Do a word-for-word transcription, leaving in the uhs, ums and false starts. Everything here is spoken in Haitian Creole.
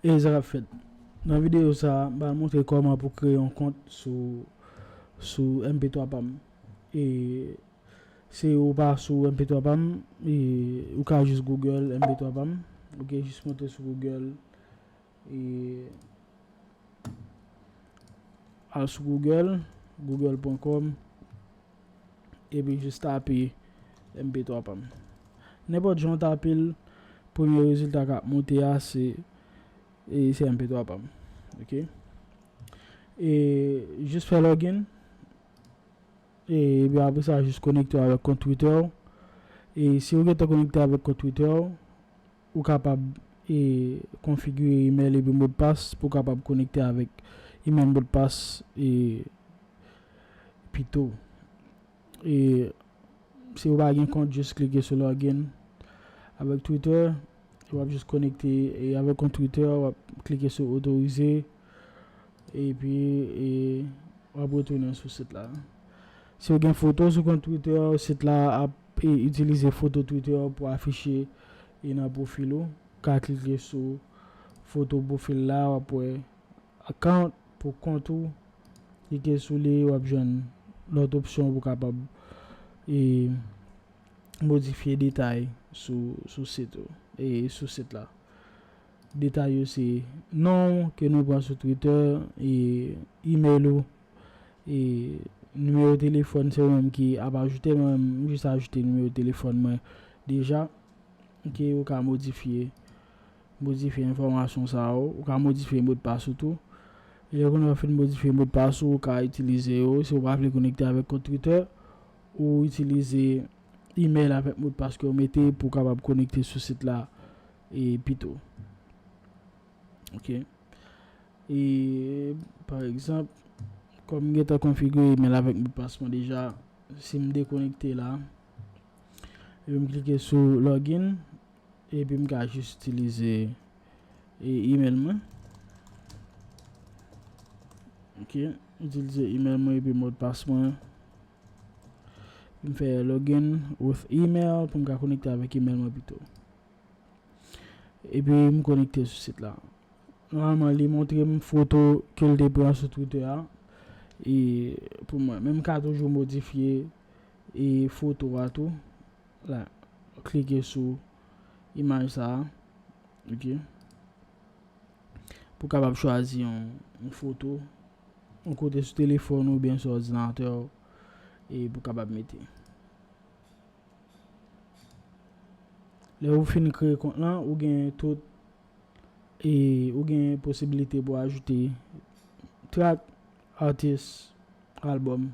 E sa k ap fèt. Nan videyo sa a, m pral montre kòman pou kreye yon kont sou, sou M P twa pa m. E si ou pa sou M P twa pa m, e ou ka jis Google M P twa pa m. Ok, jis monte sou Google. E al sou Google, google pwen kòm, epi jis tape M P twa pa m. Nenpòt jan w tape l, premye rezilta k ap monte a, se, e, se M P twa pa m. Ok? E jis fè login. E, epi apre sa, jis konekte w avèk kont Twitter w. E si w gentan konekte avèk kont Twitter w, ou kapab, e, konfigire email epi modpas pou w kapab konekte avèk email, modpas, e, pito. E si w pa gen kont, jis klike sou login avèk Twitter. W ap jis konekte, e, avèk kont Twitter, w ap klike sou otorize. Epi, e, w ap retounen sou sit la. Si w gen foto sou kont Twitter, sit la ap, e, itilize foto Twitter pou afiche, e, nan pwofil ou. Ou ka klike sou foto pwofil la, w ap wè account pou kont ou. Klike sou li, w ap jwenn lòt opsyon pou kapab, e, modifye detay sou, sou sit ou, e, sou sit la. Detay yo se non w ke nou pran sou Twitter, e, email ou, e, nimewo telefòn, se ou menm ki ap ajoute, mwen menm, m jis ajoute nimewo telefòn mwen deja. Ok, ou ka modifye, modifye enfòmasyon sa yo, ou ka modifye modpas ou tou. E lè kounye a w fin modifye modpas ou, ou ka itilize yo. Si w pa vle konekte avèk kont Twitter, ou itilize email avèk modpas ke w mete pou w kapab konekte sou sit la, e, pito. Ok. E, pa egzanp, kòm m gentan konfigire email avèk modpas mwen deja, si m dekonekte la, epi m klike sou login, epi m ka jis itilize, e, email mwen. Ok, itilize email mwen epi modpas mwen. M fè login with email pou m ka konekte avèk email mwen pito. Epi m konekte sou sit la. Nòmalman, li montre m foto ke l te pran sou Twitter a. E pou mwen, men m ka toujou modifye, e, foto a tou. La, klike sou imaj sa a. Ok. Pou kapab chwazi yon, yon foto, yon kote sou telefòn ou oubyen sou òdinatè w, e pou kapab mete. Lè ou fin kreye kont lan, ou gen tout, e ou gen posibilite pou ajoute track, artist, album,